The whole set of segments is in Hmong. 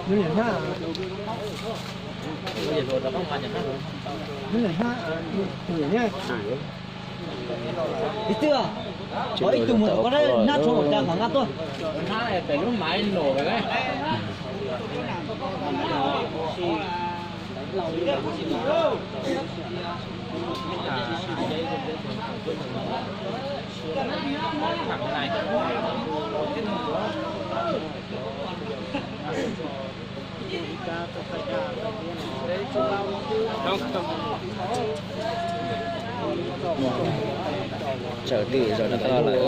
Ib tug, ib tug mus tom ko na, hnab tshuav npaum cas mas nqa tuaj. Tsawm twm zaum no tau lawm.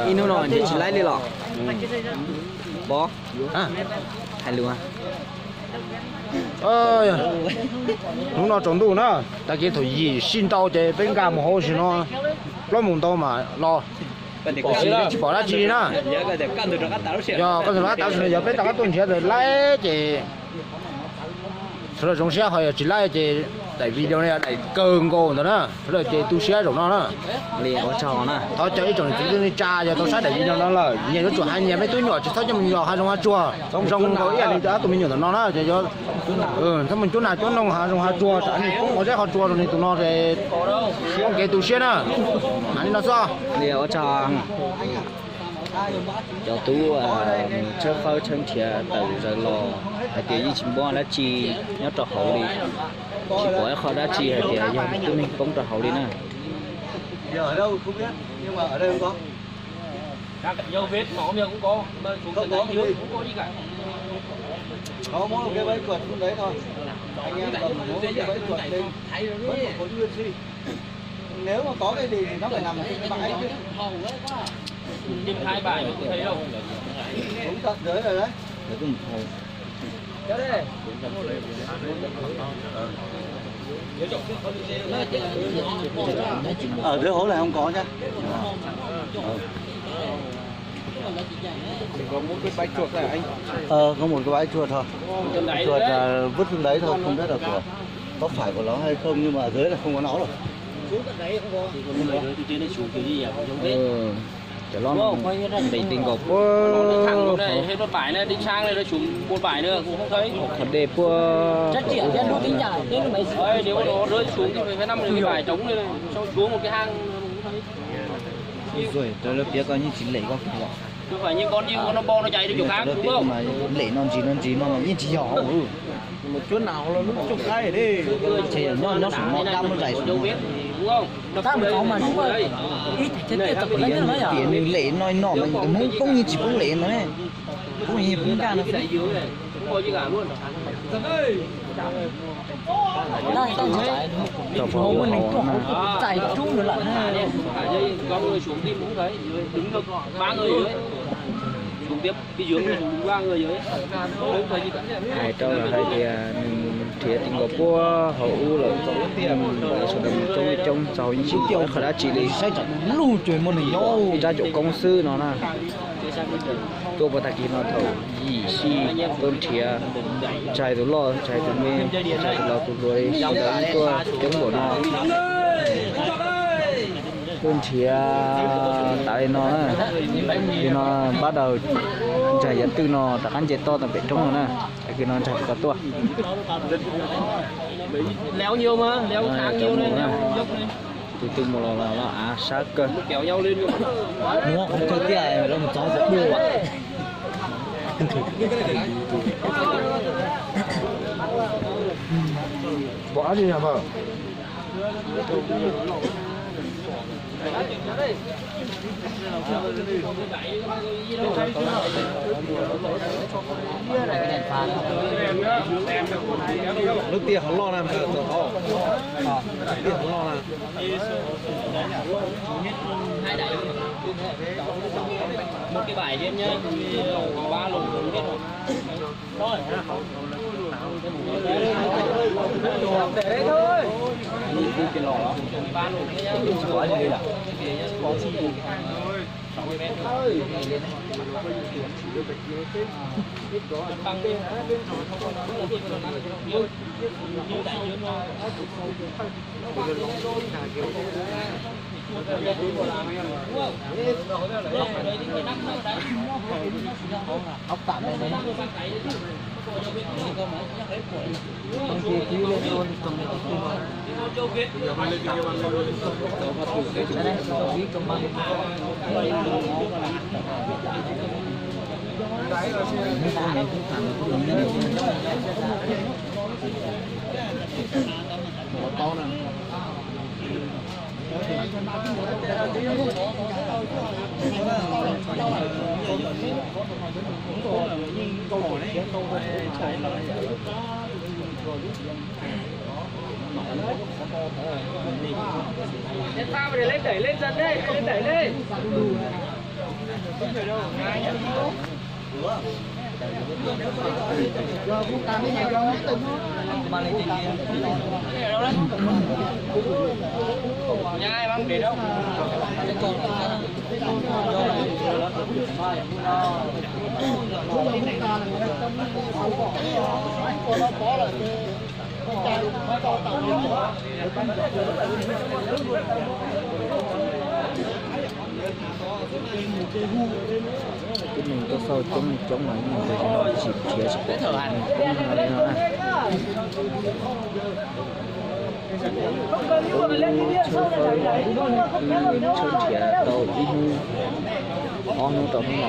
Ib hnub no nrhiav tsis laib li los? Pov, hais lus. Hnub no tsaus ntuj na, tag kis thaum yim sij ntau ces peb nkag mus hauv sim no, plaub moos ntau mas los, tsis pom dab tsi li na. Yog koj tus lab tav xwb, yog peb rov qab tuaj nrhiav tus laib ces sawv daws zoo siab, ho yog tsis laib ces daim video no yog daim kawg nkaus ntawd na, sawv daws ces tu siab zaum no na. Li ua tsaug na. Thov caw ib tsoom niam txiv kwv tij neej tsa yog tau saib daim video no lawm, nyias yuav tsum hais nyias peb tub nyuam tsis txhob coj mus yos hav zoov hav tsuag, zoo nkaus ib yam li ob tug me nyuam ntawm no na, txhob mus cub nas cub noog hav zoov hav tsuag, tsam nws poob qhov zeb qhov tsua rau nws tus no es txhob kev tu siab na. Hais li no xwb. Li ua tsaug. Cov tub mus tshawb fawb tshawb nrhiav tawm zaws los hais tias yeej tsis muaj dab tsi nyob rau hauv li, tsis pom ib qho dab tsi hais tias yog tub neeg poob rau hauv li na. Nếu mà có cái gì thì nó phải nằm trên cái bãi chứ. Trên hai bài mà tôi thấy đâu. Đúng thật rồi đấy. Ở dưới hố này không có nhá. Có một cái bãi chuột này anh. Ờ, có một cái bãi chuột thôi. Chuột là vứt xuống đấy thôi, không biết là của, có phải của nó hay không nhưng mà ở dưới là không có nó rồi. Cov loj no nqis ti nkaus puag. Qhov dej puag. Ua zuj, lawv piav koj yeej tsis lem koj kiag los. Lem no ntsis no ntsis no mas yeej tsis yog. Ces yog nyob nyob saum no dab muab zais saum no. Tias nws lem no no mas Hmoob poob yeej tsis poob lem no ne. Poob yeej poob nkaj no. Hais rau lawv hais tias nws nrhiav ti nkaus puag hauv ub lawm, sawv daws mus coob li coob txaus yeej tsis pom ib qho dab tsi li. Saib tsam lub cuag muaj neeg nyob, ib rab caum koob xwb no na. Tuaj puag tag kis no thaum yim sij tuaj nrhiav, ntshai tus loj ntshai tus me, ntshai tus laus tus hluas li, sawv daws tuaj coob npaum no. Tuaj nrhiav tas li no na, li no pab daws ntshai yav twg no rov qab nce toj tau pem roob no na, tag kis no ntshai ko tuaj. Tus twg mus los los av sab kawg. Muab qhov chaw tiaj los mus txog kom dua. Pom dab tsi nyom? Lub tiaj hov loj na, lub tiaj hov loj na. Lên thang, lên đẩy, lên dần đây, lên đẩy lên. Tib neeg tuaj xauj coob coob mas ib nus ntawd tsis nrhiav tsis pom tus neeg coob no li no na. Ib hnub tshawb nrhiav tau ib hnub, ob hnub rau hnub no.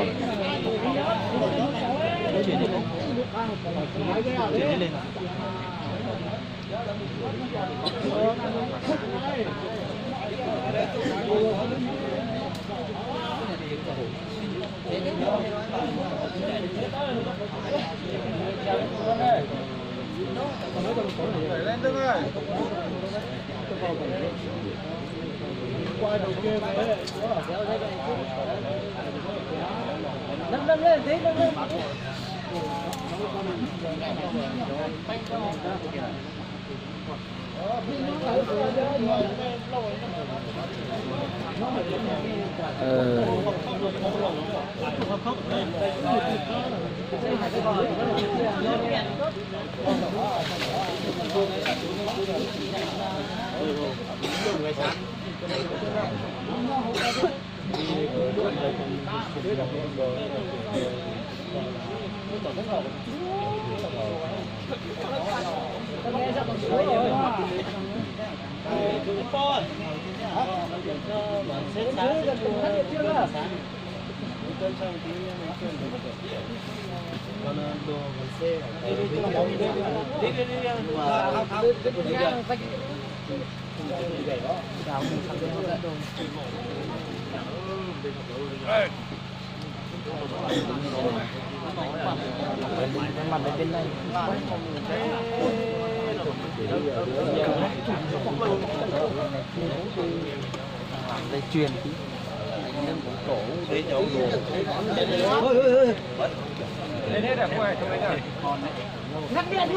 Ngắt điện đi.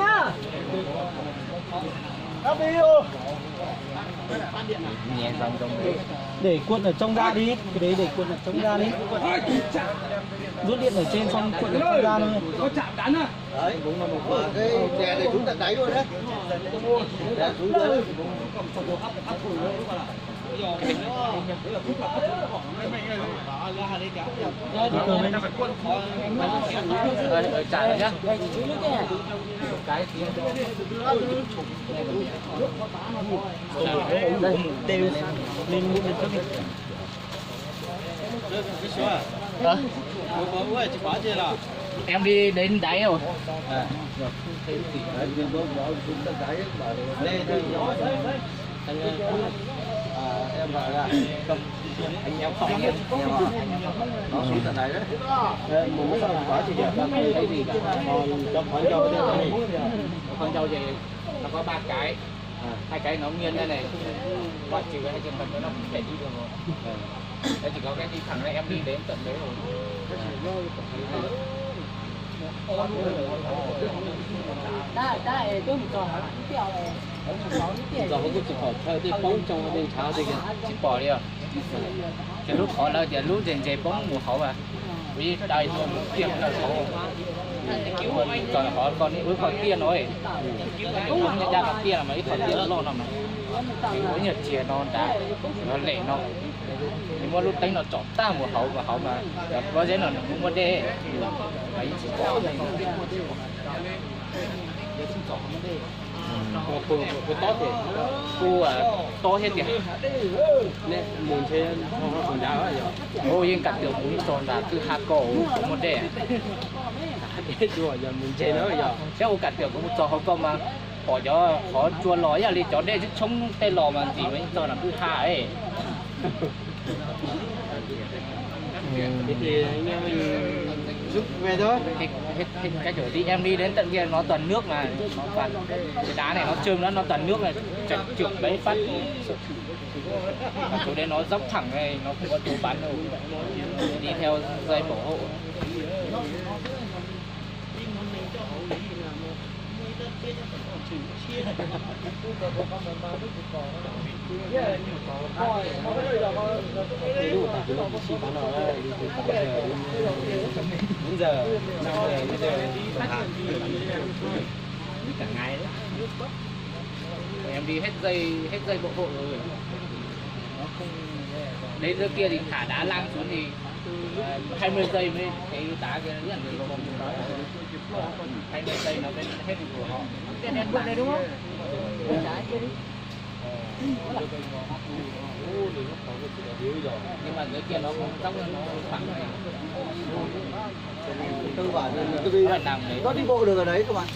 Để cuộn ở trong ra đi, cái đấy để cuộn ở trong ra đi. Rút điện ở trên xong cuộn ở trong ra thôi. Cái tre này rút tận đáy luôn đấy. Rút ra. Em đi đến đấy rồi. Khoan dầu thì nó có ba cái, hai cái nó nghiêng đây này, loại trừ hai trường hợp nó không thể đi được rồi. Đấy, chỉ có cái đi thẳng này em đi đến tận đấy rồi. Tsis pom li os. Ces lub qhov lawv tias lub ntses ntses poob mus hauv, kuv ib dai tua mus tiag rau hauv. Txog qhov ko wb qhov tiaj no, poob nyob dab qhov tiaj no mas ib qhov tiaj loj no mas, ces ua nyuag txiag no nrad, lem no, nws muab lub teeb no tsom tag mus hauv mas hauv mas cov pob zeb no nws kuj muaj dej. Kuj tob thiab tiag. Ua yeej kam tias kuv mus txog nram kwj ha ko kuv muaj dej. Thiab ua kam tias kuv mus txog hauv ko mas pom cov qhov tsua los ib yam li cov dej tshoob tej los mas ntxim mas yeej txog nram kwj ha. Đi em đi đến tận kia nó toàn nước mà, nó toàn, cái đá này nó trơn lắm, nó toàn nước này, chạy trượt mấy phát. Mà chỗ đấy nó dốc thẳng này, nó không có chỗ bắn đâu. Đi theo dây bảo hộ. Đến giờ năm giờ bây giờ còn hạt. Em đi hết dây, hết dây bộ hộ rồi. Nó không, đến dưới kia thì thả đá lăn xuống thì, ờ, hai mươi giây mới thấy đá kia, rất là nhiều. Hai mươi giây nó mới hết của họ. Cái đèn bật này đúng không? Bên trái kia đi. Nhưng mà dưới kia nó không dốc, nó phẳng này. Tư bản là nó đi bộ được ở đấy các bạn.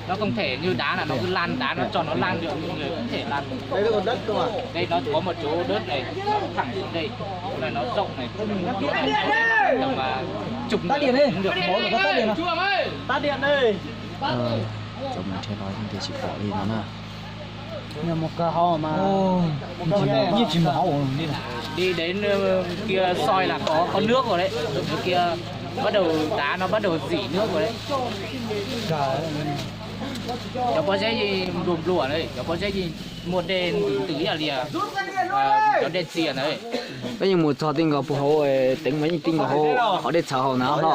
Nó không thể như đá là nó cứ lăn, đá nó cho nó lăn được, người không thể lăn. Đây là còn đất cơ mà. Đây nó có một chỗ đất này, nó thẳng xuống đây. Chỗ này nó rộng này. Tầm, à, chục người cũng được. Tắt điện đi. Tắt điện đi. Cov mus nrhiav no tias tsis pom li no na. Yeej tsis mus hauv li. Đi đến, ờ, kia soi là có, có nước rồi đấy. Ở kia bắt đầu đá nó bắt đầu dỉ nước rồi đấy. Cov pob zeb npluas npluas đấy, cov pob zeb muaj dej ntws ib yam li, ờ, cov dej txias na. Peb yeej mus txog ti nkaus puag hauv, teev mas yeej ti nkaus hauv qhov dej txhawv hauv na no.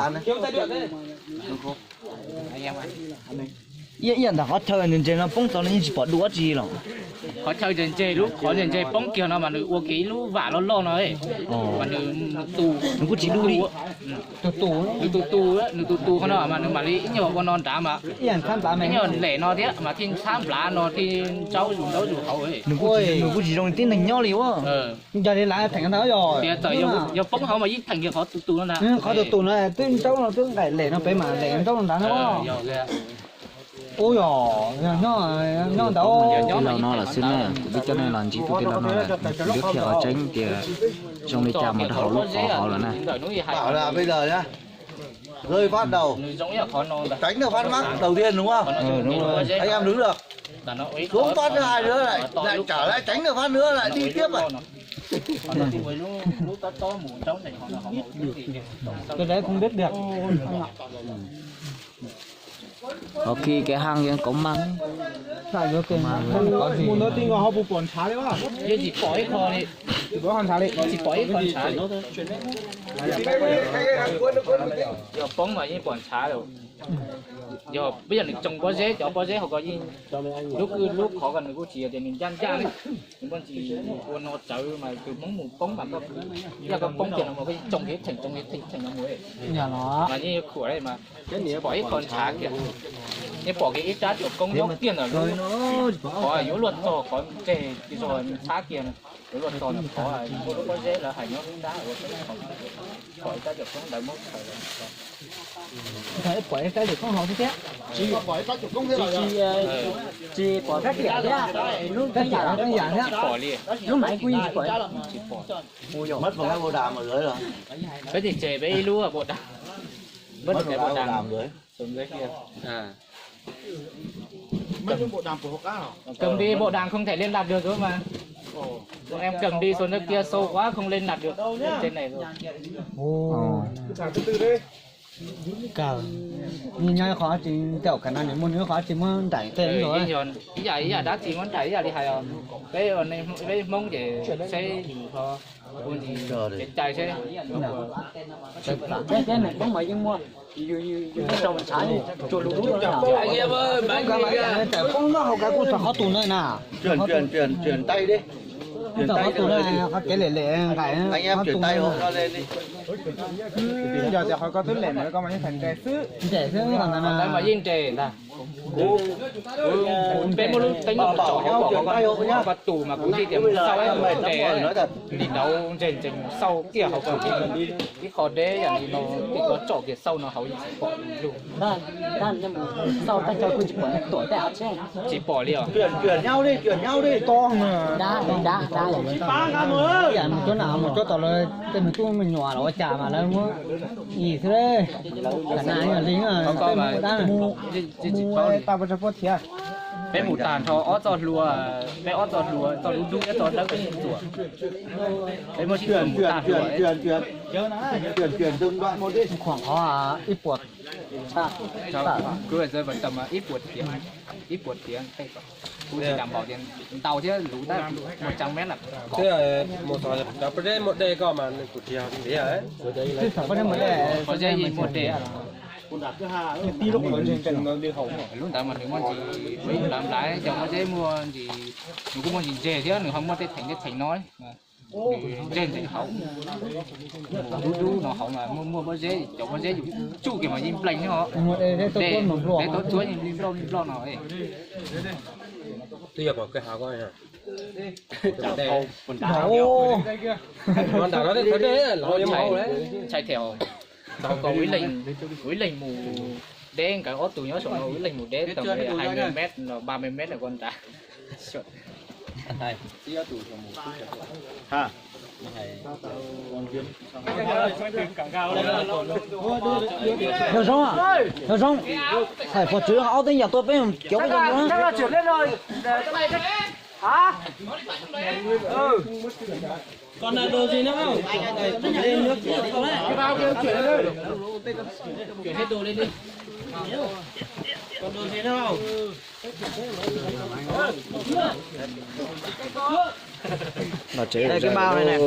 Ib yam ntawm qhov chaw ntses ntses no poob txog no yeej tsis pom dua dab tsi los. Qhov chaw ntses ntses, lub qhov ntses ntses poob kiag no mas nws ua kiag ib lub vam loj loj no, mas nws, nws kuj tsis dub li. Nws tus tus, nws tus tus qhov no mas nws mam li ib nyuag ua no nrad mas ib nyuag lem no thiab mas thiaj ntxhab nplhav no thiaj ntsaub zus ntaub zus hauv. Nws kuj tsis zoo tib neeg nyob li ua. Yog li lawv theem ntawd yog, yog poob hauv mas yeej theem kiag qhov tus tus no ntag. Qhov tus tus no twb ntsaub no twb nqaim lem no pem mas lem ntsaub no ntag no. Ub yog, yog nyob ntawd. Tij laug no lawm xwb na, kuv twb coj nej los ntsib tus tij laug no lawm, kuv yuav qhia qhov tseeb tias zoo li cas mus rau hauv lub qhov hauv lawm na. Rơi phát đầu. Tránh được phát mắc đầu tiên đúng không? Anh em đứng được. Xuống phát thứ hai nữa lại, lại trở lại tránh được phát nữa lại đi tiếp à? Cái đấy không biết được. Có khi cái hang vẫn có măng. Có gì? Yeej tsis pom ib qho li. Tsis pom ib qho ntshav li. Yog poob mas yeej pom ntshav li. Yog peb yog nws tsoo pob zeb, cov pob zeb hauv ko yeej, lub kwj lub qhov ko nws kuj tsis yog tias nws ncaj ncaj li. Nws muaj ntsis ua no tsawv mas tus Hmoob mus poob mas koj, yog koj poob kiag no mas koj tsoo kiag theem, tsoo kiag theem, theem no mus. Mas yeej yuav khuam mas pom ib qho ntshav kiag. Yeej pom kiag ib rab cuam koob nyob kiag ntawm lub qhov yuav luaj txog qhov ntseg zog ntxhab kiag no. Yuav luaj txog ntawm qhov muaj lub pob zeb lawv hais nyob lub nrab ua pom ib rab cuam koob ntawd muab khaws los. Pom ib rab cuam koob hauv thiab. Tsis pom ib rab cuam koob thiab, tsis pom rab riam thiab, lub teeb yam thiab, lub maiv kuj yeej tsis pom. Tsis pom. Peb tsis tseg peb ib lub bộ đàm. Mất một cái bộ đàm. Mấy lub bộ đàm của Hồng Cát hả? Cần đi bộ đàm không thể liên lạc được rồi mà. Bọn em cần đi xuống nước kia sâu quá không liên lạc được trên này rồi. Kawg, nyob ib qho tsis ntaus kawg no, nws muaj nws ib qho tsis muab nraim tej. Ib yam ib yam dab tsi muab nraim ib yam li hais os. Peb, peb Hmoob ces seb yus ho ua ntsis kev cai seb. Peb nws poob mas yeej muaj, yus rau ntshav tsuas lus dub. Poob noj hauv kav kuj txog qhov tus na na. Txog qhov tus na, qhov kev lem lem nqaim. Yog tias qhov koj twb lem mas koj mas yeej nres xwb. Nres xwb mas yeej nres ntag. Kuv, peb muab lub teeb tsom hauv kom koj tus mas kuv thiaj tias mus xauj nres, nim no ntseg ntseg mus xauj kiag hauv kom ib qho deb yam li no, tim koj tsom kiag xauj no hauv tsis pom lug. Xauj tab sis kuj tsis pom tuam tej av tsheb. Tsis pom li os. Dab dab dab, mus cuab na, mus cuab tom lawv tej me tub me nyuam los ua cas mas lawv muab ib xwb. Tam na yog li tej me dab. Peb mus tag nrho ob txoj hlua, peb ob txoj hlua, txoj dub dub thiab txoj dawb peb txuas. Peb muab sib tw mus tag hlua. Khoom qhov ib puas, ib puas tiav, ib puas tiav. Kuv tsis kam npaum tias ntau thiab luv tab mus tsev mev lawm. Mus txog cov pob zeb muaj dej koj mas nws kuj tiag tiag. Pob zeb yeej muaj dej. Lub ntawd mas nws muaj ntsis, lawv nplaiv cov pob zeb muaj ntsis, nws kuj muaj ntsis ntseg thiab nws ho muaj tej theem tej theem no. Nws ntseg ntawm hauv, dub dub no hauv mas muaj muaj pob zeb, cov pob zeb yus tsuj kiag mas yeej nplees thiab os. Dej tau tsuab yeej nploj nploj no. Twb yog pom kawg hav ko. Ntawm no tej thawv dej los yeej mus hauv lawm. Tshai thiab, tau kom ib leeg mus deb, nkawd ob tug nyob saum no ib leeg mus deb tau hai mươi mét, ba mươi mét lawm ko nrad. Yog zoo, yog zoo, hais pog tswv ob teeb yam tuaj peb cov peb zoo. Tsev cái bao này này.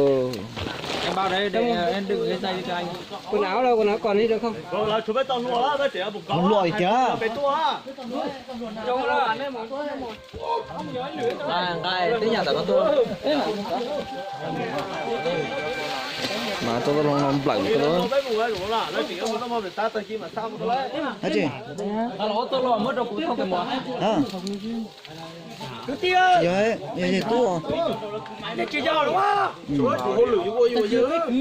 Cái bao đấy để em đựng cái giày cho anh. Quần áo đâu, quần áo còn đi được không? Hluas li cas? Nqa, nqa, tib nyam tam no tuaj. Mas tuaj tuaj loo no nplawm ko. Hab tsi? Yog, yog tub.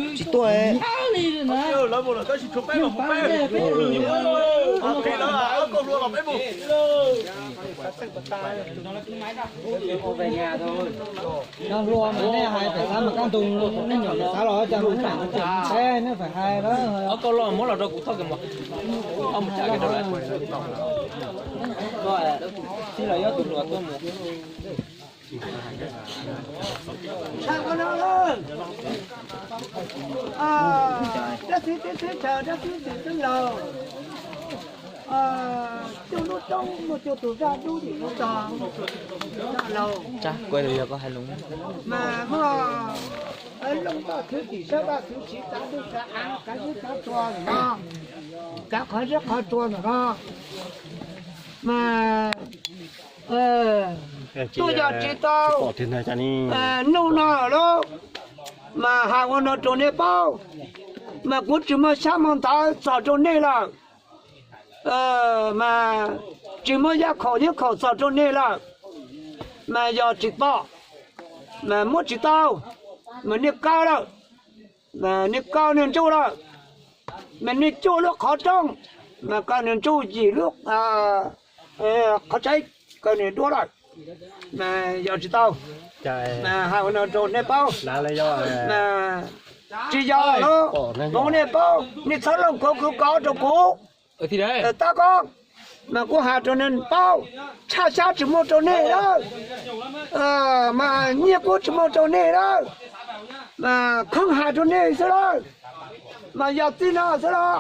Tsis tuaj. Cov hluas mas nej hais pem xav mas kaj ntug nej nyuam pem xav los cas mas nej pem peb nej pem hais. Ob kauj loj muab los rau kuv thauj kiag mog. Txij los yog tus hluas tuaj mus. Dab xib teb teb chaws, dab xib teb teb laug, cuaj lub roob muaj cuaj tus zaj dub dim lub tog, zaj laug. Mas muaj Looj Vaj Tswv Tim, Sab Vaj Tswv Tsiv, Kav Ntuj Kav Av, Kav Zeb Kav Tsua ntawm no, Kav Qhov Zeb Qhov Tsua ntawm no. Mas tuaj yog tsis tau nug no lawm, mas hais ua no rau nej paub, mas kuv tsis muaj xyab muaj ntawv txog rau nej lawm, mas tsis muaj yaj khaum nyob khaum txog rau nej lawm. Mas yog tsis pom, mas muab tsis tau, mas nej kaw lawm, mas nej kaw nej ntsuj lawm, mas nej cuaj lub qhov rooj, mas kaw nej ntsuj yim lub qhov tseeb, kaw nej duab lawm, mas yog tsis tau. Mas hais ua no rau nej paub, mas tsis yog lawm, hmoov nej paub, nej txhob looj kov kov rau kuv. Tab koj, mas kuv hais rau nej paub, tshaj xyab tsis muaj rau nej lawm, mas nyiaj kuj tsis muaj rau nej lawm, mas kheev hais rau nej xwb lawm, mas yog txij no xwb los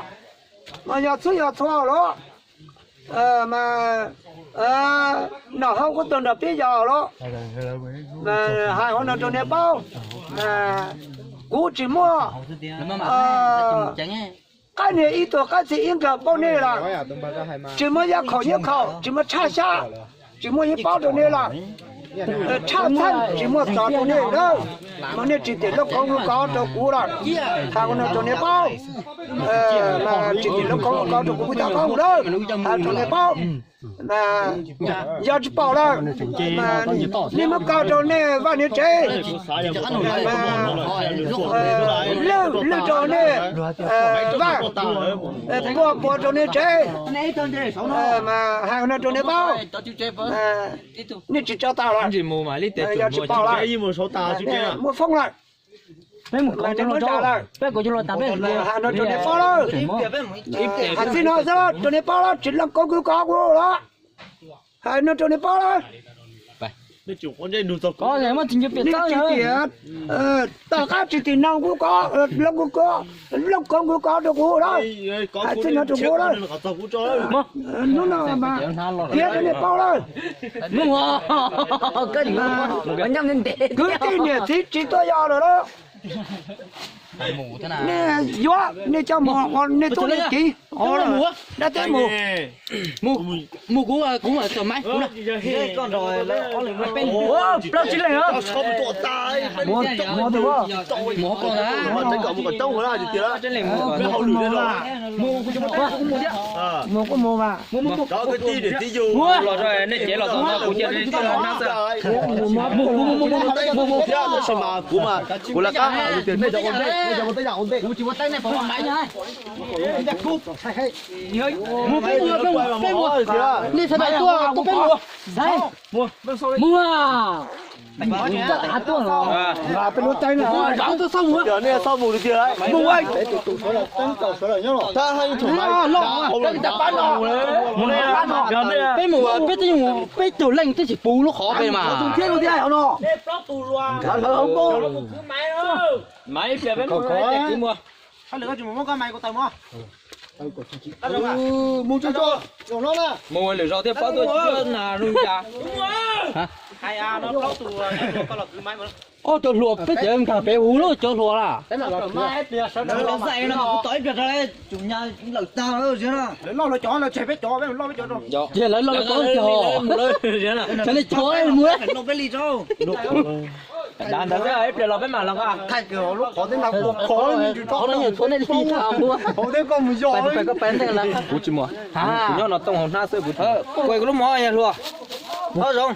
Mas yog txhua yog txhua los, mas noj haus kuv tug nrog peb yog los, mas hais qhov no rau nej paub. Kuv tsis muaj qab niag ib tug qab txij ib nkawm paub nej lawm. Tsis muaj yaj khaum nyiaj khaum, tsis muaj tshaj xyab, tsis muaj yeeb paub rau nej lawm. Tshaj txheej tsis muaj txov rau nej lawm. Mas nej tsis tim lub koob lub koob rau kuv lawm, hais qhov no rau nej paub. Tsis tim lub koob lub koob rau kuv, kuv cov koob lawm, hais rau nej paub. Yog tsis pom lawm, nej muab kaw rau nej vaj nej tsev, lwj lwj rau nej vaj, puag puag rau nej tsev. Mas hais qhov no rau nej paub, nej tsis tso tawm lawm, yog tsis pom lawm, muaj foob lawm. Peb mus kov cov lus, peb kov cov lus tas peb hais no rau nej paub lawm. Hais txij no xwb rau nej paub lawm, tsis lub koob kuv kov kuv los, hais no rau nej paub lawm. Muaj tsis tias tom qab tsis tim no kuv kov, lub koob kuv kov rau kuv lawm, hais txij no rau kuv lawm. Hnub no mas qhia rau nej paub lawm. Kwv tij niam txiv tsis tuaj yos lawm los, nej yuav nej coj mus, nej tub nej kiv dab teb mus. Mus kuv, kuv txom maiv. Plaub tsib leeg os. Mus kuv mus, mus kuv mus. Nej cev los txog no kuv cia li hnab xwb. Mus kuv mus, mus mus mus mus. Kuv mas kuv lawv qab hais tias nej cov ua ntej, nej cov ua ntej, kuv tsis ua teb nej pom maiv. Mus peb mus, peb mus, peb mus. Nej sawv daws tuaj, tuaj peb mus. Mus. Peb lub teb na. Peb mus, peb twb mus, peb tug leej twb tsis puv lub qhov peb mas. Mus lwm zaus thiaj paub tuaj na zoo cas. Ob tug hluas peb cov nkag pem hu lub cov hluas na. Ces lawv loj lawv cov cog. Cov nej cog mus. Dav ntawd xwb, ib pliag los peb mam los. Qhov no yog tshuav nej li tag ua. Kuv tsis mus, kuv nyob no tooj hauv hnab xwb kuv. Kuv kuv lub mov yog hluas. Ob zoo.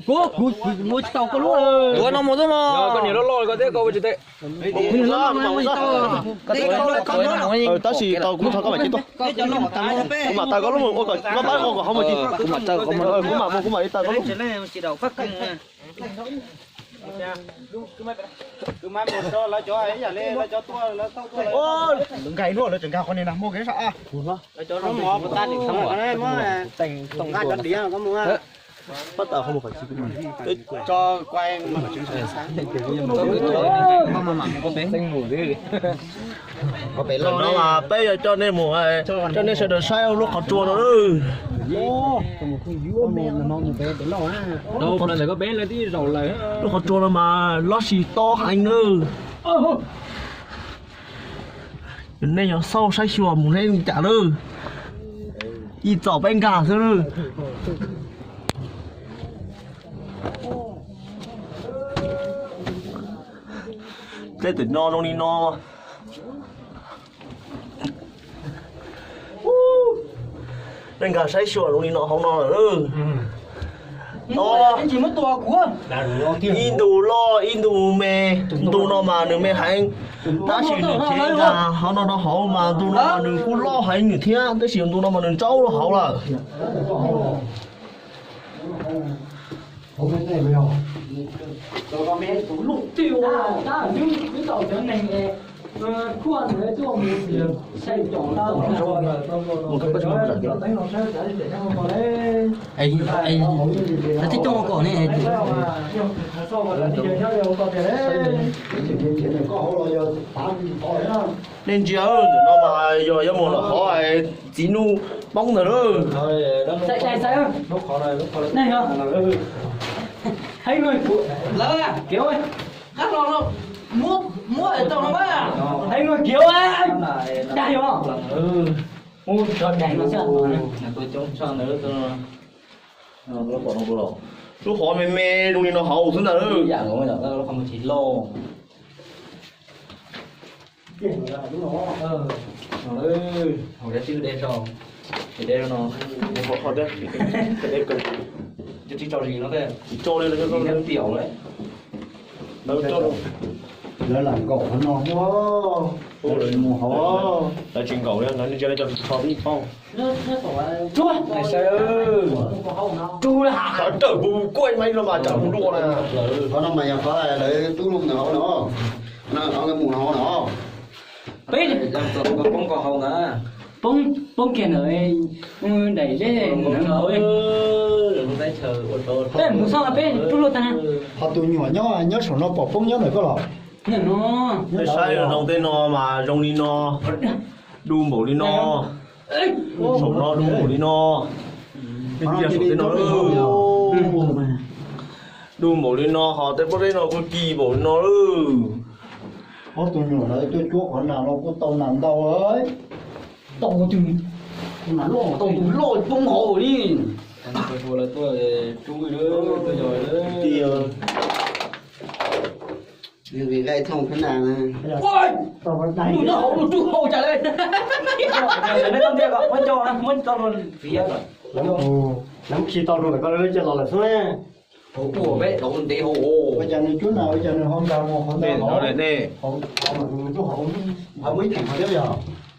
Kuv kuv mus tsis tau koj lub. Tuav no mus xwb mog. Yog koj niam loj loj koj thiab koj ua tsis tau. Tab sis tau kuv thov koj mam cia tuaj. Kuv mam taw koj lub mus ua kom koj pab ua kom hauv mus cia. Kuv mam mus kuv mam li taw koj lub. Nkag ib hnub lawv tseem nkag qhov niag nag hmo kev sav. Peb yuav coj nej mus, coj nej sawv daws saib lub qhov tsua no. Lub qhov tsua no mas loj sis tob heev na. Nej yog xauj saib xyuas mus seb li cas lawm. Ib txom peb nkag xwb. Tej tam no zoo li no. Nej nkag saib xyuas zoo li no hauv no lawm. Ib ntu loj ib ntu me, ntu no mas nws me heev, tab sis nws khiav nkag hauv no rau hauv mas ntu no mas nws kuj loj heev nws thiab, tab sis ntu no mas nws ntsaub rau hauv lawm. Kuj ntawd tuaj mus sai cov tau. Tab twb coj kom ne. Nej ntsia, ntawm no mas yog yuav mus lawm qhov txiv nuj poob ntawd lawm. Lawv, qab no muab tau no mas. Hais no kiag, dag yog. Mus tso daig no xwb. Lub qhov me me zoo li no hauv xwb ntag. Hauv dab tsi de so, de no, tsis tso li no, tsis tso li. Lawv lam nkaum qhov no, lawv mus hauv, lawv tsis nkaum li, lawv ntsia lawv cov tsis tso tib paub. Tsuag, tsuag, tsuag, kuj mas tsam mus dua na. Qhov no mas yog qhov lawv tub lub ntawm hauv no, qhov mus hauv no. Peb poob kiag ntawd, daim zeb hauv. Peb mus xauj peb tub lub tag. Ho tus nyuam nyob nyob saum no pom poob nyob ntawm koj los? Nej saib zoo tej no mas zoo li no, du npaum li no, saum no du npaum li no. Saum tej no, du npaum li no, ho tej pob zeb no kuj ci npaum li no lawm. Ob tug nyuam lawv tuaj cuab qhov nas los kuj tau nas ntau. Tau tus, tau tus loj poob hauv li. Lawv khi tau rau ntawm koj lawv cia los lawm xwb. Ua cas nws cuab nas ua cas nws ho nkag mus qhov ntawd, nej, nej, ho muaj ib feem qhov thiab yog?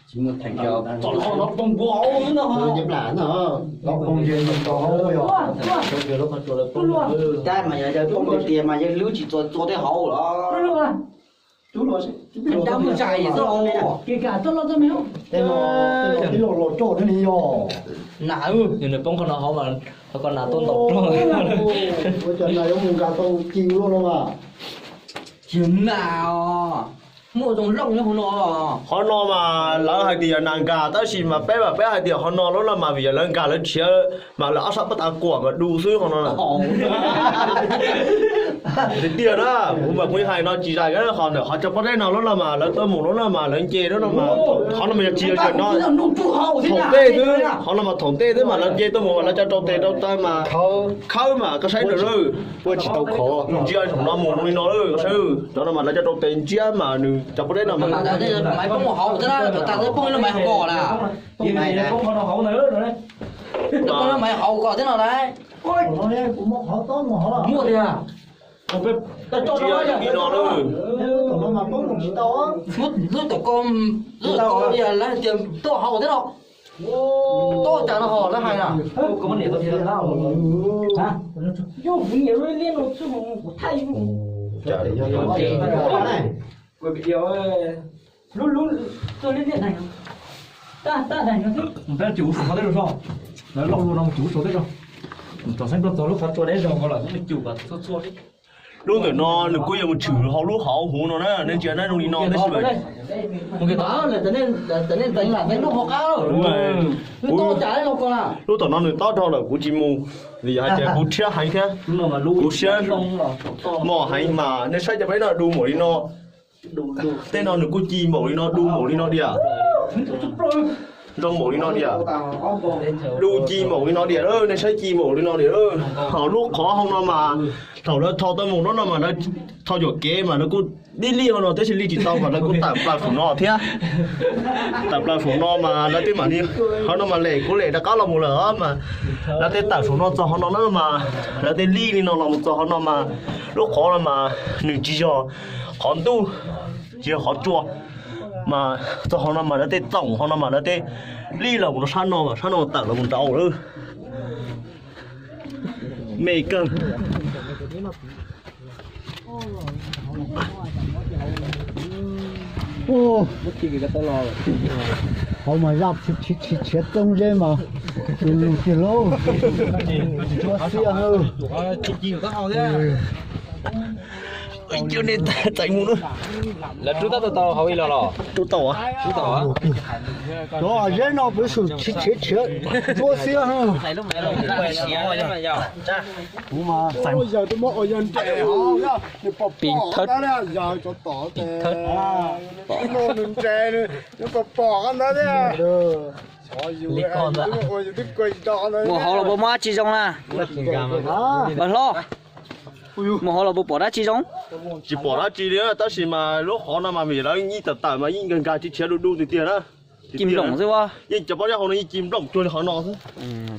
Tsis muaj theem, tom no poob nkaus hauv xwb no. Poob nkaus hauv yog. Tab mas yog poob tiag mas yog lub tsis txua txua tej hauv los. Tab muaj zais xwb os. Kev kam txoj loj txoj me. Tej no tib lo los roj thiab ni yog. Nas, yog nws poob qhov no hauv mas qhov ko nas tuaj ntaus roj. Ua cas nas yuav mus nkag tau ci luaj no mas. Tsis nas os, muaj zoo looj nyob hauv no. Qhov no mas lawv hais tias yog nas nkag, tab sis mas peb mas peb hais tias qhov no lub no mas vim yog lawv nkag lawv tshiav mas lawv ob sab pob tav kuam mas du xwb qhov no. Tiag tiag na, kuv mas kuv hais no tsis zais, qhov ntawm qhov cov pob zeb no lub no mas lawv tuaj mus lub no mas lawv nce lub no mas, qhov no mas yog tsis yog no, thaum ntej xwb, qhov no mas thaum ntej xwb mas lawv nce tuaj mus mas lawv cov rau tes rau taw mas khawb mas koj saib ntawm lawm. Puas tsis tau khov, ntsia saum no mus li no lawm, koj saib, cov no mas lawv cov rau tes ntsiab mas nws cov pob zeb no mas. Ntsia li no lawm. Lub tom ko, lub tom ko lawv hais tias tuaj hauv thiab no. Tuaj cas no ho lawv hais na. Lub, lub, tuaj liab liab daig no. Tab tab daig no xwb. Tab, cim kuv saum qhov teb rau soj. Lawv lauj lua no mus cim kuv saum teb rau. Tom xeeb tuaj txog lub qhov tsua deb zog ko lawm, lub me cim kom txhua txhua. Lub ntawm no nws kuj yuav mus tshwm hauv lub hauv huv no na, nej ntsia na, zoo li no tab sis mas. Lub tom no nws tob dhau lawm kuv tsis mus, vim yog hais tias kuv rhiab heev thiab. Kuv siab mos heev mas nej saib cov pob zeb no du npaum li no. Tej no nws kuj ci npaum li no, du npaum li no diam. Zoo npaum li no diam. Du ci npaum li no diam, nej saib ci npaum li no diam. Ho lub qhov hauv no mas thaum lawv tho tau mus lub no mas lawv tho yuam kev mas lawv kuj lij lij hauv no tab sis lij tsis tau mas lawv kuj tawm plaws saum no thiab. Tawm plaws saum no mas lawv tej mam li, hauv no mas lem kuv lem rov qab los mus lawm mas lawv tej tawm saum no txog hauv no na mas lawv tej lij li no los mus txog hauv no mas lub qhov no mas nws tsis yog qhov ntuj, tsis yog qhov tsua mas txog hauv no mas lawv tej txoom hauv no mas lawv tej lij los mus rau sab no, sab no tawm los mus nraud lawm. Me kawg. Hauv mas zaj tshiav txooj zeb mas tus lug tiag lauj. Ntsuab xiab na. Ib co nej txais mus na. Lawv rub tab tau tau hauv ib los los? Rub tau. Rub tau. Cov zeb no puv xum tshiav tshiav ntsuab xiab na. Kuv mas txais. Pim thawb. Pim thawb. Li ko ntag. Mus hauv los puas muaj dab tsi zoo na? Hlob, mus hauv los puas pom dab tsi zoo? Tsis pom dab tsi li, tab sis mas lub qhov no mas vim lawv yeej tawm tawm mas yeej nkag nkag tshiav tshiav du du tiag tiag na. Ci nploom xwb as. Yeej cov pob zeb hauv no yeej ci nploom cuag li qhov no xwb.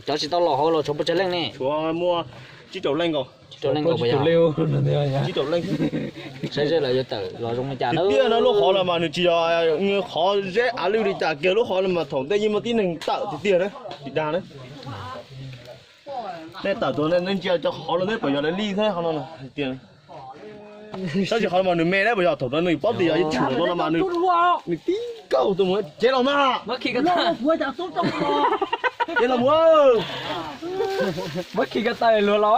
Cov tsis tau los hauv los tshuav puas tsawg leej ne? Tshuav muaj tsib rau leej nkaus. Tsib rau leej nkaus puas yog? Tsib rau leej. Saib seb lawv yuav tawm los zoo li cas na. Tiag na, lub qhov no mas nws tsis yog qhov zeb av lwj li cas kiag, lub qhov no mas thaum ntej yeej muaj tib neeg tawm tiag tiag na, tsis dag na. Nej tawm tuaj nej ntsia cov qhov no neb puas yog lawv li thiab qhov no tiag. Tab sis qhov no mas nws me na, puas yog thaum no nws paub tias yog ib tshum no no mas nws, nws tib kaug tuaj mus cev los mas. Cev los mus. Muab khi ko taw luag los.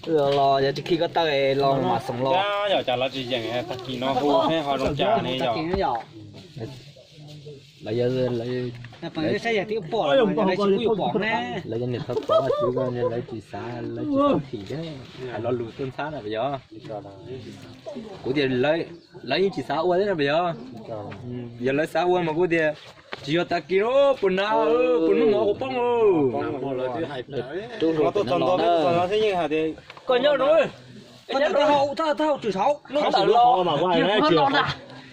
Los yog tsis khi ko taw los mas xoom los. Yog cas lawv tsis yeem tag kis no hu thiab ho zoo cas ne yog? Lawv yog, lawv yog niam thov pom tswv ko, lawv tsis xav, lawv tsis xav thim thiab hais lo lus tuaj ntxhab na puas yog? Kuv tias lawv yeej tsis xav ua thiab na puas yog? Yog lawv xav ua mas kuv tias tsis yog tag kis puas na, puas hnub no puas poob. Koj nyob no, koj nyob taub hau tswm saud,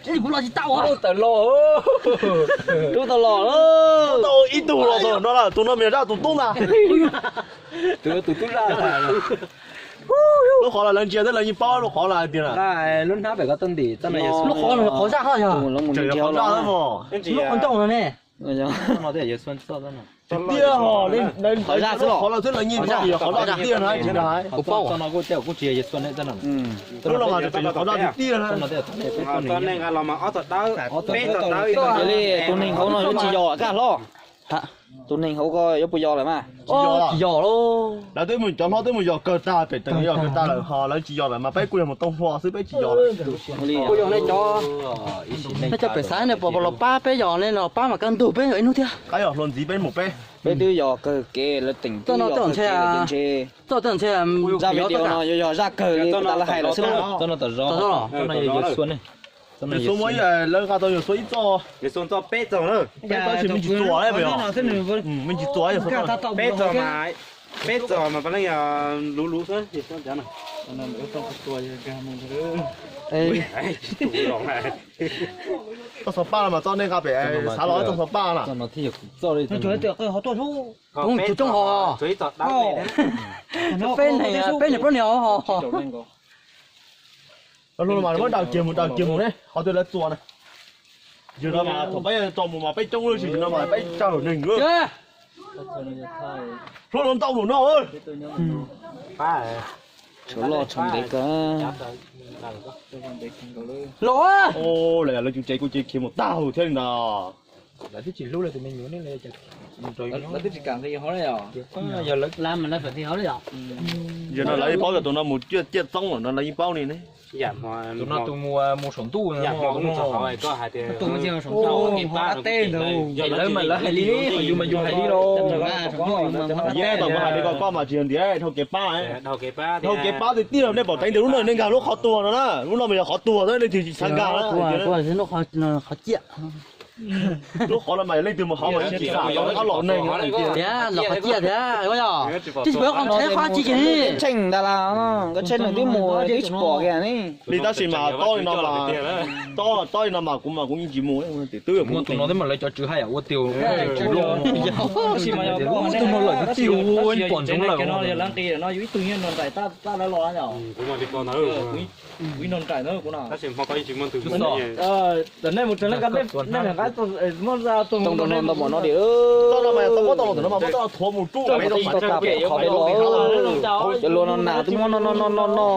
kuv los tsis tau, tawm los, rub tau los, tau ib tug los no, tus no mas zaj tus tub ntag. Tus, tus tub zaj. Lub qhov los lawv ntsia thiab lawv yeej paub lub qhov los hais tias na. Lub hnab pem ko tuaj ntim txoj no, lub qhov no qhov zaj hos yog. Qhov zaj, lub qhov ncauj no ne. Tiag hos, qhov zaj xwb los, qhov zaj xwb los yeej paub yog qhov zaj tiag na, tsis dag. Kuv paub. Lub no mas tseem yog qhov zaj tiag tiag na. Yog li tus neeg hauv no yuav tsis yog kaj hlob. Tus neeg hauv ko yuav puas yog lawm mas? Tsis yog lawm. Lawv twb mus, cov hlob twb mus yos kawg tag, pem teem yos kawg tag lawm ho lawv tsis yos lawm mas peb kuj yog mus toog hluas xwb, peb tsis yos lawm. Kuj yog nej cov, nej cov pem xav ne, puas los pab peb yos ne, los pab mas kaj ntug peb yos ib hnub thiab. Qab yog hluas ntxiv peb mus peb. Peb twb yos kawg kev, lawv teem twb yos kawg kev ntshe. Zaj video no yuav yog zaj kawg li tas lawv hais lawm xwb. Yawg Xuab muab, lawv nqa tau Yawg Xuab ib txoj, peb txoj na, peb txoj tab sis me ntsis txuas, me ntsis txuas, peb txoj mas, peb txoj mas puav leej yog luv luv xwb. Txoj xov paj no mas txoj nej nqa pem xav los txoj xov paj na. Peb niag plaub niag os, ho daws kiag mus daws kiag mus ne, qhov twg lawv txuas na. Yog no mas thaum peb tso mus mas peb coob lawm, tsis no mas peb tsawg neeg lawm. Hlob los ntau lawm no. Tshuav loj tshuav ntev kawg. Los, lawv yog lawv cov tsev kuj ces khiav mus tag thiab li ntag. Lawv twb tsis hlub lawv tus me nyuam ne, lawv twb tsis kam nqi hauv li os. Yog lawv, lawv mas lawv feem nqi hauv li os. Yog no lawv yeej paub tias tus no mus ciaj txoob lawm no lawv yeej paub li ne. Tus no tus mus, mus saum ntuj, tus mus saum ntuj, lawv mas lawv hais li, yus mas yus hais li los. Yus mas hais li ko, koj mas tsis yog ntiav, dhau kev pab, dhau kev pab tiag tiag. Nej pom teev tias lub no nej nkag lub qhov tuag no na, lub no mas yog qhov tuag xwb, nej tsis xav nkag na. Qhov ciaj. Lub qhov no mas yog leej twg mus hauv mas yeej tsis xam, qab los neeg tiag, los qhov ciaj thiab, yog twb tsis pom qhov tsheb qhov tsis kiag li. Tsheej ntag las, nkawd tsheej nws twb mus twb tsis pom kiag ne. Li tab sis mas tob li no mas, tob, tob li no mas kuv mas kuv yeej tsis mus, twb yog kuv tus no thiab mas lawv cov tswv haj yam ua tiag, ua tus no lawm twb tsis ua pom ntsoov lawm. Kuv ib tug nyob no nraim tab lawv los. Kuv ib no nraim na kuv no. Tau no mas tau muab tau los ntawm no mas muab tau thuav mus rub pem rau qhov pem los. Cov luag no nas twb muab no no no no no.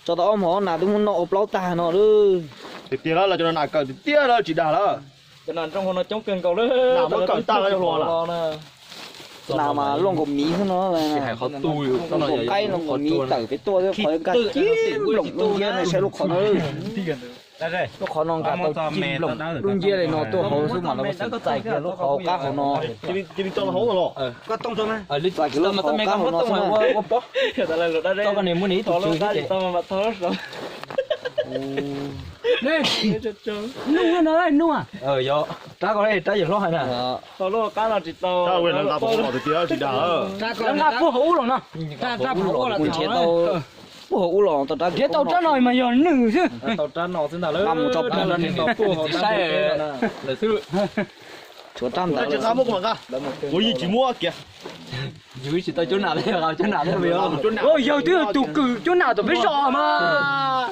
Tso tau ob hmos nas twb muab noj ua plaub tag no lawm. Tiag tiag lawm, cov nas kawm tiag tiag lawm, tsis dag lawm. Cov nas nrooj hauv no coob kawg nkaus lawm. Nas muab kawm tag lawm los na. Nas mas luaj nkaus miv xwb no. Hais qhov tu, luaj nkaus qaib, luaj nkaus miv tawm pem tuaj xwb, qhov nkag cib nploom dub nciab no, saib lub qhov no. Lub qhov no nkag tau cib nploom dub nciab li no tuaj hauv xwb mas lawv xeem txais kiag lub qhov qab hauv no. Txais kiag lub qhov qab hauv no xwb na. Nuj no, nuj. Rab ko rab yawg hlob hais na. Nqa puag hauv ub los no. Nrhiav tau, puag hauv ub los tau rab, nrhiav tau rab no mas yog nws xwb. Mus tso plig no, tshuav rab ntawd. Kuv yeej tsis muab kiag. Yus tsis tau cuab nam li, cuab nam li. Yawg twb yog tus kws cuab nam tom peb zos mas.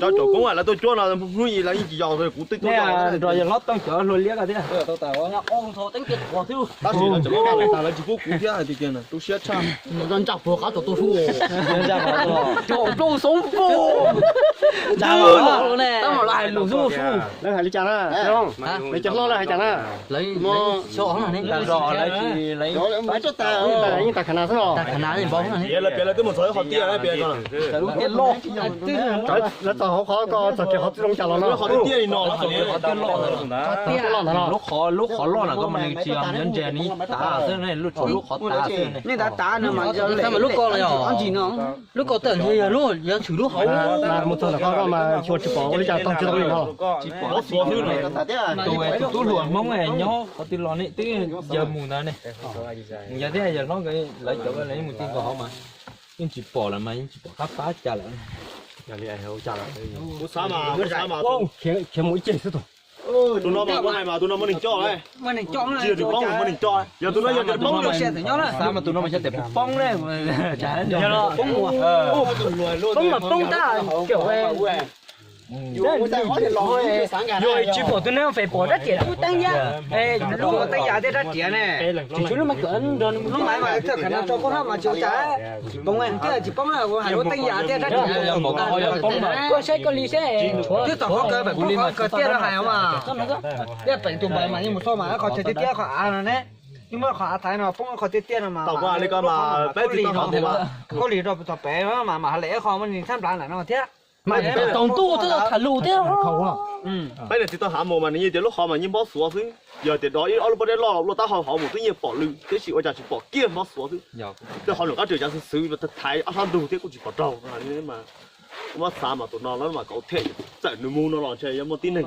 Cov tsoom koob lawv tuaj cuab no hnub ib lawv yeej tsis yos kuv twb tuaj nrog yawg hlob Tooj cov hlua liab ko thiab. Tab sis lawv tseem muab nqa lawm tas lawv tsis pub kuv thiab hais tias kiag na tu siab tshaj. Ntsaj puag qab tau tuaj sub. Cov plaub xoob pog. Tab mam lawv hais lus xub. Lawv hais li cas na? Lawv cov hlob lawv hais cas na? Lawv tsis, yeej tas khav nas xwb os. Lawv piav lawv twb mus txog qhov tiaj lawm, piav ko. Lawv txog hauv qhov ko txog kiag qhov txij zoo cas los no. Qhov tiaj li no, qhov tiaj loj ntawd no. Lub qhov, lub qhov loj na ko mas nws tsis yog nyob ntse, nws tav xwb ne, lub qhov, lub qhov tav xwb ne. Nej tav tav no mas lub ko los yog ob ntsis no. Lub ko tawm ntawd yog lub, yog tshwm lub hauv. Mus txog ntawm qhov ko mas xyuas tsis pom ua li cas tau tsis tau li no. Tsis pom, tus, tus tub hluas Hmoob nyob qhov twg los ne twb yawg mus ntawd ne. Yawg thiab yawg hlob nkawd lawv cov lawv yeej mus ti nkaus hauv mas yeej tsis pom lawm mas yeej tsis pom qab pab cas lawm. Khiav mus ib ceg xwb tus. Tus no mas kuv hais mas tus no muaj neeg coj, tsis yog tus poob muaj neeg coj, yog tus no yog tus poob xav mas tus no mas xyov tes poob ne. Poob mas poob tab. Yog tsis pom tus neeg fem pom dab tsi lub teeb yam, lub teeb yam thiab dab tsi ne. Tsis tshua lub mas kawm nrog lub mas mas txawj khav no tso koj hab mas tsis ua cas. Poob thiab tsis poob, hais lub teeb yam thiab dab tsi. Koj saib koj li seb. Twb txog qhov kawg, pem qhov kawg tiaj no hais os mas. Tiaj pem tus npawg mas yeej mus txog mas qhov chaw tiaj tiaj qhov av no ne. Yeej muab qhov av thaiv no poob qhov tiaj tiaj no mas. Peb li rau tom pem mas mam hais lem qhov muaj neeg txhab nplav ntawm no thiab. Tau ntuj twb tau tham lus thiab. Peb niam txiv tau hav mus mas nws yeej tias lub qhov mas yeej npob xuav xwb, yog tias dov ib ob lub pob deb loj luaj tab hau hauv mus twb yeej pom lwm tiam sis ua cas tsis pom kiag npob xuav xwb. Tej qhov nws qab riam cav xwb xwb thaiv ob sab ntug thiab kuj tsis pom raug. Muab xav mas tus no lawv mas kauv them, txawm nws mus no los ntshe yuav muaj tib neeg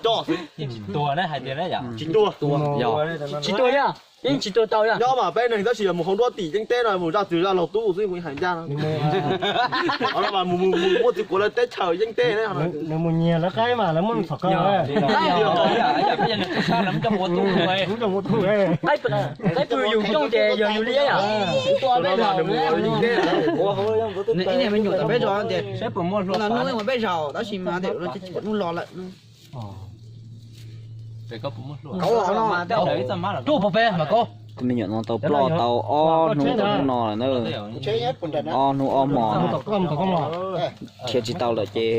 coj xwb. Tsis tuag ne, hais tias tsis tuag. Tsis tuag thiab, yeej tsis tuag tau thiab. Nyob mas peb neeg tab sis yog mus hauv nruab tim yeeb teb no mus zaj twg zaj laug tub xwb kuv hais ncaj no. Muaj txiv kuv lawv teb chaws yeeb teb ne. Nws mus nyiag lawv qaib mas lawv muab nws txhom ko. Qaib pw yus coob ces yog yus li ib yam. Ib niag me nyuam tom peb zos ces saib puas muaj hlua, peb zaum tab sis mas tsis pom hnub los lawm. Tuaj pem mas ko. Tus me nyuam no tau ploj tau ob hnub tau hnub no lawm na. Ob hnub ob hmos khiav tsis tau lawm ces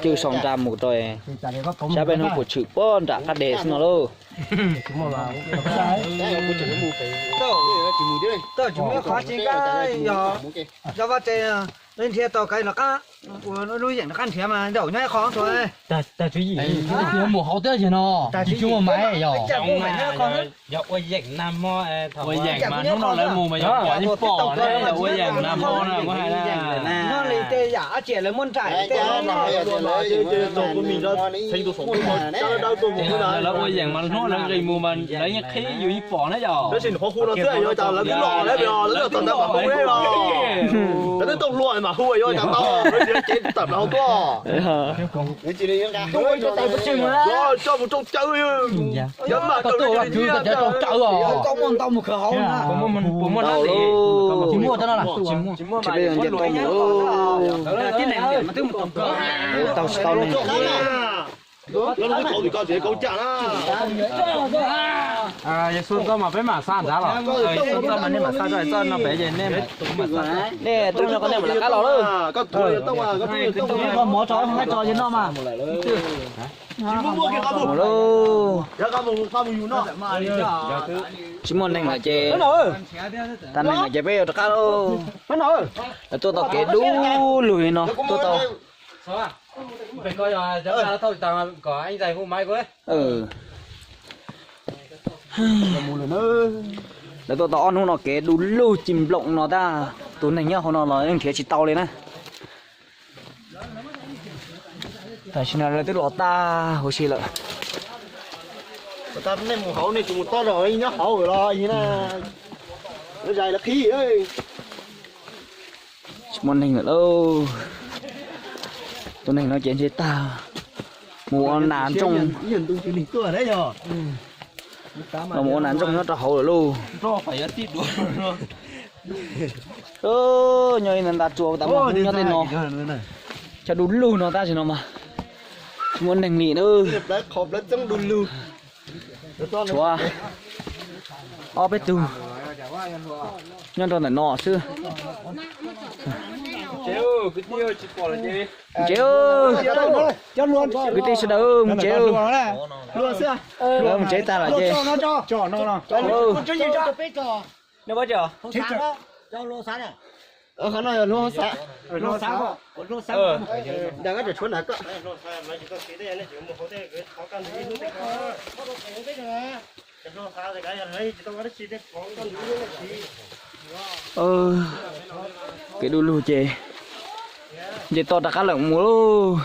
cwj sau nra mus rau sab peb hnub puas tshwm puag nram qab deg xwb no lauj. Yog vaj tse, nrhiav tau kais los qab ua lub yeem rov qab nrhiav mas zaum nyob ib qho tuaj. Tag tswv yim, mus hauv teb chaws no, tsis muaj maiv yog. Yog ua yeem nag hmo, ua yeem mas hnub no lawv mus mas yog pom yeej pom na, yog ua yeem nag hmo na kuv hais na. Nyob li tej yam dab tsi lawv muab nraim tej lawv ua yeem mas hnub lawv nqis mus mas lawv yeej qhib yus yeej pom na yog. Tab sis nws qhuav hu no xwb, yog cas lawv twb los lawm, lawv twb los tom peb hauv teb os. Lawv twb tau hlua mas hu yog cas tau, lawv tsis cev tawm plaws hauv tuaj. Coj mus rau caw, yog mas rau caw os. Puas muaj hnab li? Tsis muaj, tsis muaj. Tib neeg mas twb mus tom kawg, tau tsis tau li. Lawv lub kauv tim ko tsis kauv cam na. Yog xua txoj mas peb mam xa nrad los? Yog xua txoj mas nej mam xa txoj, txoj no pem ces nej mam, nej tuaj nyob ko nej mam lawv qab los lawm. Koj mov tso, koj tso ces noj mas. Tsis muaj neeg lawm ces, tag neeg lawm ces peb yuav rov qab lauj. Lawv tuaj tau kev dub lug li no tuaj tau. Lawv tuaj tau ob hnub no kev du lug ci nploom no tag, tus neeg nyob hauv no los yeej nrhiav tsis tau li na. Tam sim no lawv twb los tag huv si lawm. Nej mus hauv nej tsis mus tob zog nyob hauv los zais lawv qhib. Tsis muaj neeg lawm lauj. Tus neeg no ces ntshe tag mus ua nas ntsooj, los mus ua nas ntsooj nyob rau hauv lawm lauj. Nyob ib nta tsua tas mas nyob tej no, chaw du lug no tab sis no mas tsis muaj neeg li na. Tshuav ob peb tug nyob rau ntawm no xwb. Mus tsev, kwv tij sawv daws mus tsev. Mus tsev tag lawm ces, Kev du lug ces nce toj rov qab lawm mus lauj.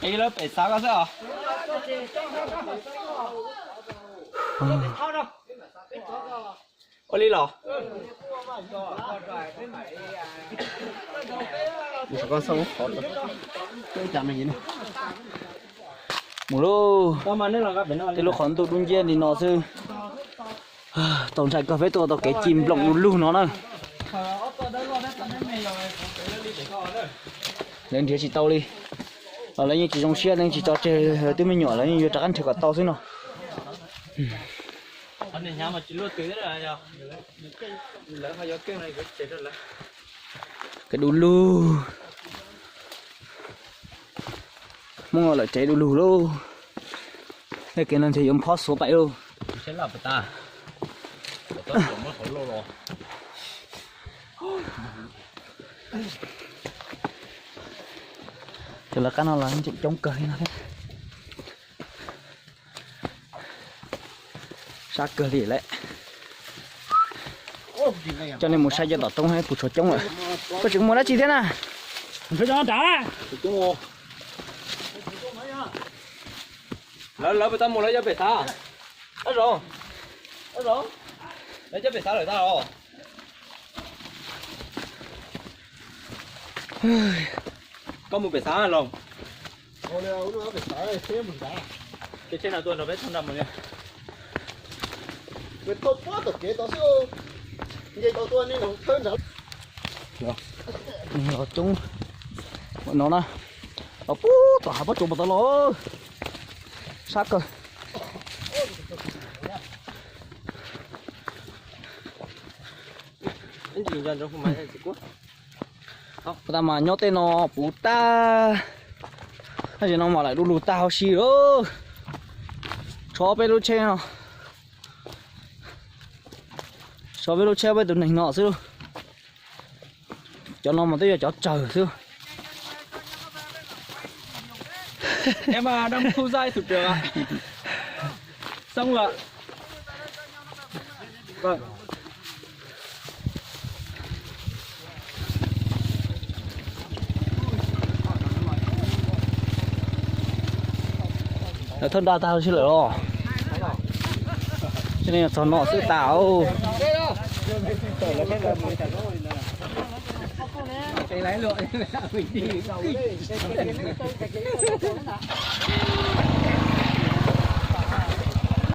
Qiv lawv pem xav ko xwb os. Ua li los. Mus lauj. Tej lub qhov ntuj dub nciab li no xwb. Tau ntshai kawg peb tuaj tau kev ci nploom du lug no na. Lawv nrhiav tsis tau li. Lawv yeej tsis zoo siab, lawv yeej tsis tso tseg, twb me nyuam lawv yeej yuav rov qab nrhiav kom tau xwb no. Kev du lug. Hmoob lawm tsev du lug lauj. Tej kev no ntshe yuav phob xuav paim lauj. Cov lawv qab no los tseem coob kawg li no thiab. Sab kawg li lawm. Coj nej mus saib cov tom roob puas tshuav coob lawm. Koj tseem muaj dab tsi thiab na? Lawv, lawv puas tau mus lawv cov pem xav? Lawv cov pem xav lawm tag los? Koj mus pem xav los? Coob no na, los puag tom hav pob tsuas puag tod los, sab kawg. Puag ta mas nyob tej no puv tag, tab sis no mas lawm du lug tag huv si lawm. Tshuav peb lub tsheb no, tshuav peb lub tsheb peb tus neeg no xwb. Cov no mas twb yog cov tsawg xwb. Lawv thawj nra tag huv si lawm los? Tsis ne, txog no xwb tas.